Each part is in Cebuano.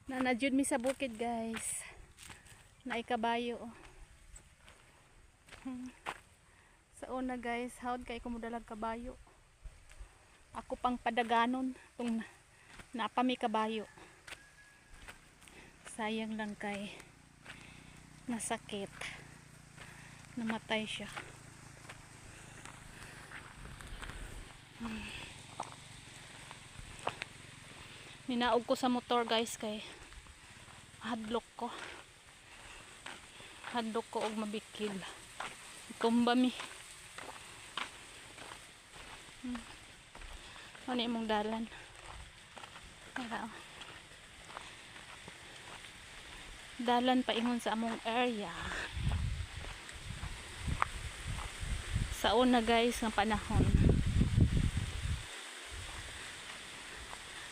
Naa na jud mi sa bukid, guys. Naay kabayo, oh. Sa una, guys, hawd kay ko modalag kabayo. Ako pang padaganon tung naa pa mi kabayo. Sayang lang kay nasakit. Namatay siya. Ninaog ko sa motor, guys, kay hadlok ko. Hadlok ko og mabikil. Tumba mi. Ano imong dalan? Para, oh. Dalan paingon sa among area. Sa una, guys, nga panahon.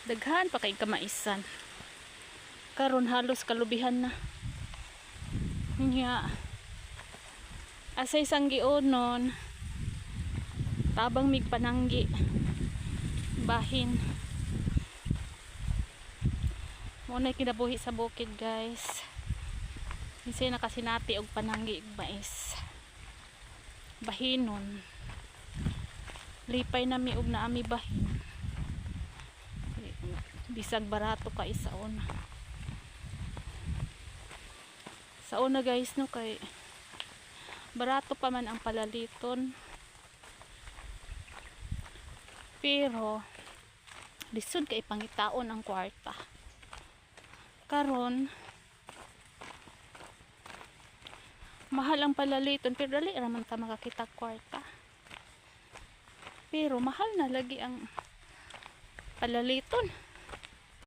Daghan pa kay kamaisan. Karon halos kalubihan na. Nya. Asay sanggionon. Tabang mig pananggi. Bahin. Mao na kinabuhi sa bukid, guys. Minsan nakasinati og pananggi ug mais. Bahinon. Lipay nami og naa mi bahin. Bisag barato kay sa una. Sa una, guys, no, kay barato pa man ang palaliton. Pero lisod kay pangitaon ang kwarta. Karon mahal ang palaliton pero dali ra man ta makakita kwarta. Pero mahal na lagi ang palaliton.